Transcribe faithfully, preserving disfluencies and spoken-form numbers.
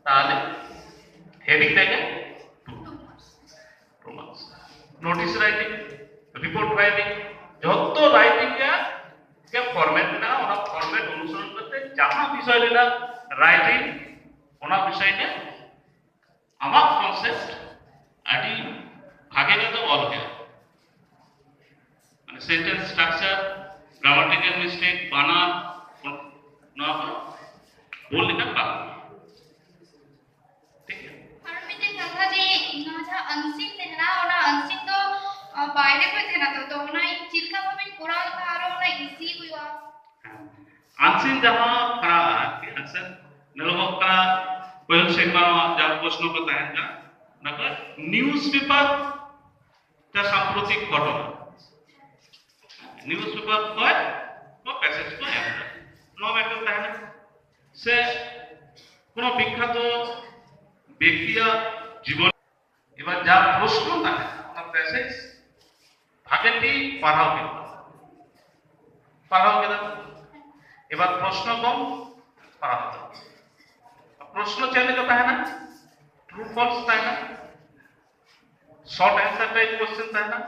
ᱛᱟᱦᱞᱮ ᱦᱮᱰᱤᱝ ᱨᱮᱜᱮ two marks. Notice writing, report writing, ᱡᱷᱚᱛᱚ ᱨᱟᱭᱴᱤᱝ ᱨᱮᱭᱟᱜ ᱜᱮ ᱯᱷᱚᱨᱢᱮᱴ ᱢᱮᱱᱟᱜᱼᱟ᱾ ᱚᱱᱟ ᱯᱷᱚᱨᱢᱮᱴ ᱚᱱᱩᱥᱚᱨᱚᱱ ᱠᱟᱛᱮ ᱡᱟᱦᱟᱸ ᱵᱤᱥᱚᱭ ᱨᱮᱱᱟᱜ ᱨᱟᱭᱴᱤᱝ, ᱚᱱᱟ ᱵᱤᱥᱚᱭ ᱨᱮ ᱟᱢᱟᱜ ᱠᱚᱱᱥᱮᱯᱴ ᱟᱹᱰᱤ ᱵᱷᱟᱜᱮ ᱠᱟᱛᱮ ᱚᱞ ᱦᱩᱭᱩᱜᱼᱟ᱾ ᱢᱟᱱᱮ ᱥᱮᱱᱴᱮᱱᱥ ᱥᱴᱨᱟᱠᱪᱟᱨ, ᱜᱨᱟᱢᱟᱴᱤᱠᱟᱞ ᱢᱤᱥᱴᱮᱠ, ᱵᱟᱱᱟᱨ, ᱱᱚᱣᱟ ᱠᱚ ᱵᱷᱩᱞ ᱞᱮᱠᱷᱟᱱ ᱵᱟᱝ᱾ ᱴᱷᱤᱠ ᱜᱮᱭᱟ? ᱟᱨ ᱢᱤᱫᱴᱮᱱ ᱠᱟᱛᱷᱟ ᱡᱮ ᱱᱚᱣᱟ ᱡᱟᱦᱟᱸ ᱟᱱᱥᱤᱱ ᱛᱟᱦᱮᱱᱟ, ᱚᱱᱟ ᱟᱱᱥᱤᱱ ᱫᱚ ᱟᱸ, ᱵᱟᱭᱨᱮ ᱠᱷᱚᱱ ᱛᱟᱦᱮᱱᱟ ᱛᱚ, ᱛᱚ ᱚᱱᱟ ᱪᱮᱫ ᱞᱮᱠᱟ ᱵᱷᱟᱵᱮᱧ ᱠᱚᱨᱟᱣ ᱞᱮᱠᱷᱟᱱ ᱟᱨᱚ ᱚᱱᱟ ᱤᱡᱤ ᱦᱩᱭᱩᱜᱼᱟ? ᱟᱱᱥᱤᱱ ᱡᱟᱦᱟᱸ ᱠᱟᱱᱟ ᱟᱨᱠᱤ, ᱟᱱᱥᱤᱱ ᱧᱮᱞᱚᱜᱚᱜ ᱠᱟᱱᱟ ᱯᱟᱹᱦᱤᱞ ᱥᱮᱨᱢᱟ ᱡᱟᱦᱟᱸ ᱯᱨᱚᱥᱱᱚ ᱠᱚ ᱛᱟᱦᱮᱱ ᱠᱟᱱᱟ, ᱚᱱᱟ ᱠᱚ ᱱᱤᱭᱩᱡᱽ ᱯᱮᱯᱟᱨ ᱡᱟᱦᱟᱸ ᱥᱟᱢᱯᱨᱚᱛᱤᱠ ᱜᱷᱚᱴᱚᱱᱟ, ᱱᱤᱭᱩᱡᱽ ᱯᱮᱯᱟᱨ ᱠᱷᱚᱱ ᱠᱚ ᱯᱮᱥᱮᱡᱽ ᱠᱚ ᱮᱢ ᱮᱫᱟ, ᱱᱚᱣᱟ ᱢᱤᱫᱴᱮᱱ ᱛᱟᱦᱮᱱᱟ᱾ ᱥᱮ ᱠᱳᱱᱳ ᱵᱤᱠᱠᱷᱟᱛᱚ ᱵᱮᱠᱛᱤᱭᱟᱜ ᱡᱤᱵᱚᱱ, ᱮᱵᱟᱨ ᱡᱟ ᱯᱨᱚᱥᱱᱚ ᱛᱟᱦᱮᱱᱟ ᱚᱱᱟ ᱯᱮᱥᱮᱡᱽ ᱵᱷᱟᱜᱮ ᱴᱷᱤᱠ ᱯᱟᱲᱦᱟᱣ ᱦᱩᱭᱩᱜᱼᱟ᱾ ᱯᱟᱲᱦᱟᱣ ᱠᱮᱫᱟ, ᱮᱵᱟᱨ ᱯᱨᱚᱥᱱᱚ ᱠᱚ ᱯᱟᱲᱦᱟᱣ ᱠᱮᱫᱟ᱾ ᱯᱨᱚᱥᱱᱚ ᱪᱮᱫ ᱞᱮᱠᱟ ᱛᱟᱦᱮᱱᱟ? ᱴᱨᱩ ᱯᱷᱚᱞᱥ ᱛᱟᱦᱮᱱᱟ, ᱥᱚᱨᱴ ᱟᱱᱥᱟᱨ ᱴᱟᱭᱤᱯ ᱠᱚᱥᱪᱮᱱ ᱛᱟᱦᱮᱱᱟ,